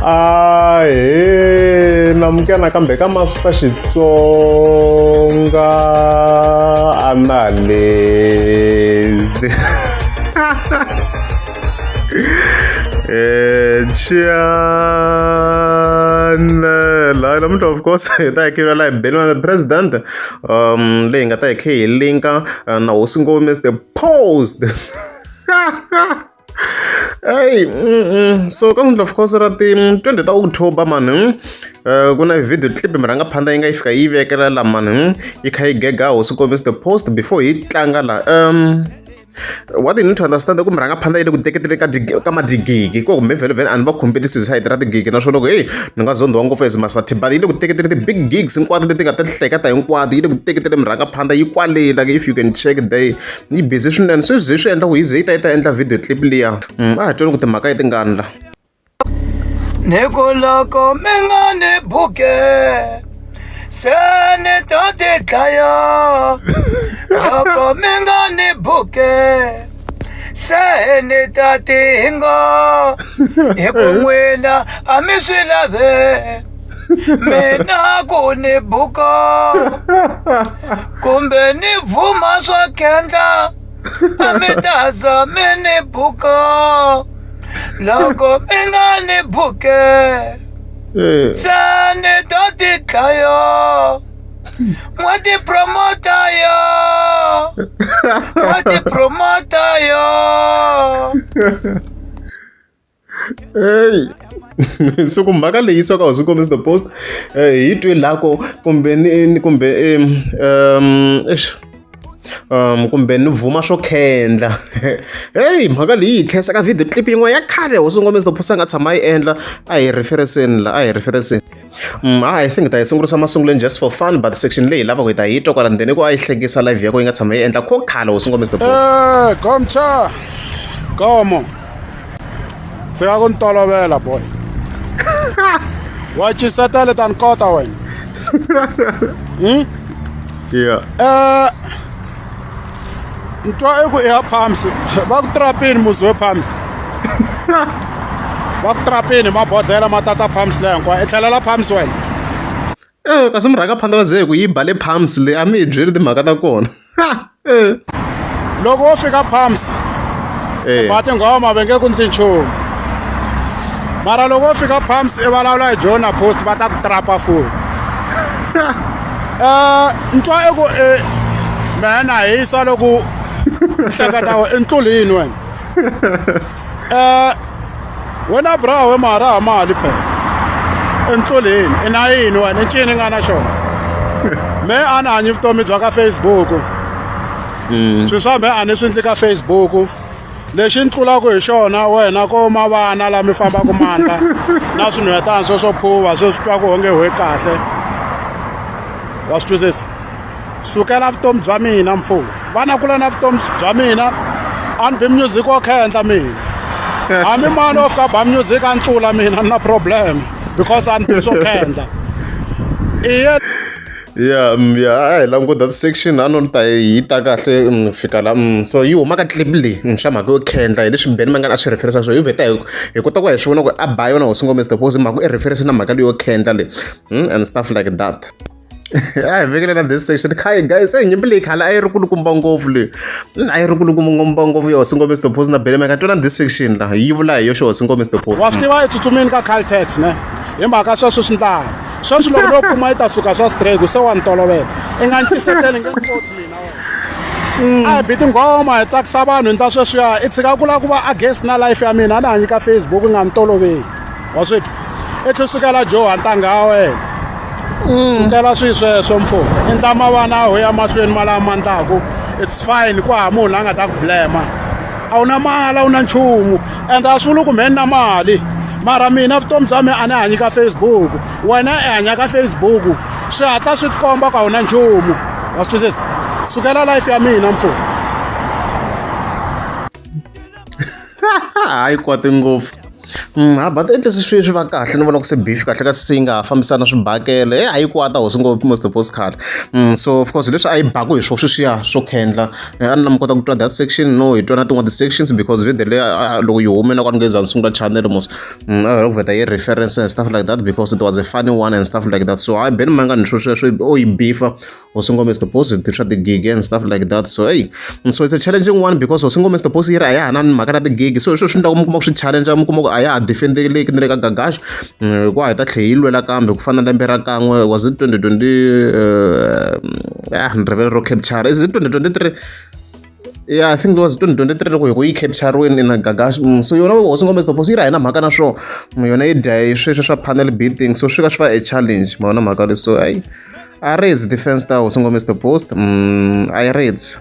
Ahee namukela nakambe ka Master Xitsonga Analyst. Channel hayi namuntlha of course hi ta hi khe la hi beniwa the president leyi hi nga ta hi khe hi linka na hosi ngome Mr Post. Hey, so ka of course ra ti 20 ta October mani ku na video clip murhangaphandla yi nga yi fika yi vekela la mani yi kha yi gega hosi kombisa the post before yi tlanga la what you need to understand i ku murhangaphandla yi le ku teketeleni ka ka madigigi ko kumbe vhele vhele a ni va competisi side ra tigigi naswona loko heyi ni nga zondhiwa ngopfu as Master T but yi le ku teketeleni ti-big gigs hinkwato leti nga ta hleketa hinkwato yi le ku teketeleni murhangaphandla yi kwale like if you can check there yi busy swinene se ze swi endla ku yi ze yi ta yi ta endla video clip liya a ha tweli ku timhaka i tingani la. Ni ku loko mi nga ni buke se ni ta ti dlaya loko mi nga ni buke se ni ta ti hinga hi ku n'wina a mi swi lave mina ku ni buka kumbe ni vhuma swa khendla a mi ta za mi ni buka loko mi nga ni buke se ni ta ti dlaya n'wa ti promota yo n'wa ti promota yo. Hey so ku mhaka leyi yisiwaka hosi Nkomiso the post hi twe lako kumbe ni kumbe eish kumbe ni vhuma swo khendla heyi mhaka leyi yi tlhesa ka video clip yin'wana ya khale hosi Nkomiso the post a nga tshama yi endla a hi reference-ni la a hi reference-ni. I think ta yi sungurisa masungulweni just for fun but section leyi hi lavaka hi ta yi twa kwala ndzeni ku a yi hlekisa live ya ko yi nga tshama yi endla kho khale hosi Nkomiso the post. Gomcha gomo tshika ku ni tolovela boy wa cisetele ta ni kota wena Yeah. Ni twa i ku i ya palms va ku trapini muzi we palms va ku trapini mabodhlela ma tata palms leyi hinkwayo i tlhelela palms wena. Eh kasi murhangaphandla va ze hi ku yi ba le palms leyi a mi hi byeli timhaka ta kona. Loko wo fika palms ba tinghoma va nge ku ndli nchumu mara loko wo fika palms i vulavula hi Jonah Post va ta ku trapa futhi. Ni twa i ku i mehe na hisa loko hleketa i ntluli yini wena wena bra we mara ha mali phela i ntluli yini i na yini wena i ncini i nga na xona me a ni hanyi vutomi bya ka Facebook swilo swa me a ni swi endli ka Facebook lexi ni tlulaka hi xona wena ko ma vana la mi fambaka mandla na swinhwetana swo swo phuva swo swi twaku onge we kahle wa swi twisisa sukela vutomi bya mina mfufu vana kula na vutomi bya mina a ni bi music wo khendla mina hambi mani wo fika ba music a ni tlula mina ni na problem because a ni bi swo khendla iye. Yeah, yeah, a hi languta that section a no ni ta yi ta kahle fika la so yi huma ka clip leyi xa mhaka yo khendla hi leswi Benny Mayengani a swi reference swo hi vheta hi hi kota ku hi swi vona ku a ba yona hosi ngoma Mr Post hi mhaka i reference na mhaka leyo khendla leyi and stuff like that. A hi vekelela this section khayi guys eyi nyimpi leyi khale a yi ri kulukumba ngopfu leyi a yi ri kulukumba ngopfu ya hosi ngoma Mr Post na Benny Mayengani twana this section la yi vula hi yoxe hosi ngoma Mr Post. Wa swi tiva i tsutsumini ka Caltex ne hi mhaka sweswo swi ndlala sweswi loko no kuma yi ta suka swa strike se wa ni tolovela i nga ni tiseteli nge koti mina wena a hi bi tinghoma hi tsakisa vanhu ndla sweswiya i tshika ku lava ku va against na life ya mina a ni hanyi ka Facebook i nga ni toloveli wa swi twa i tlhe sukela joha ntangha ya wena sukela swi sweswo mfo i ndla mavana a ho ya mahlweni ma lama ndlaku it's fine ku hava munhu la nga ta ku blema a wu na mali a wu na nchumu and a swi vuli ku mhe ni na mali mara mina vutomi bya mina a ni hanyi ka Facebook wena i hanya ka Facebook swi hatla swi tikomba ku a wu na nchumu wa swi twisisa sukela life ya mina mfo. Hayi kwate ngopfu. Ha but at least swi va kahle ni vona ku se beef kahle kasi se yi nga ha fambisana swibakele e a yi kwata hosi ngopfu Mr Post khale. So of course leswi a yi baku hi swo sweswiya swo khendla a ni na mi kota ku twa that section no hi twa na tin'wana ti-sections because video leyi loko yi hume na kwani nge za ni sungula channel mos a hi ku vheta yi reference and stuff like that because it was a funny one and stuff like that. So hayi Benny Mayengani swo sweswo o yi beefa Hosi Ngome Mr Post swa tigigi and stuff like that. So hey, so it's a challenging one because Hosi Ngome Mr Post yi ri a ya ha na mhaka na tigigi, so hi swona swi endlaka mi kuma ku swi challenge, mi kuma ku a ya ha defendeleki na le ka Gagash hikuva hi ta tlhela yi lwela kambe ku fana na lembe ra kan'we, was it 2020? Ah, ni rivele ro capture, is it 2023? Yeah, I think it was 2023 loko hi ku yi capture-wini na Gagash. So yona Hosi Ngome Mr Post yi ri a yi na mhaka na swona, yona yi dya hi sweswo swa panel beating, so swi ka swi va a challenge ma vona mhaka leyi. So ayi a raise defense ta Hosi Ngome Mr Post, a yi raise.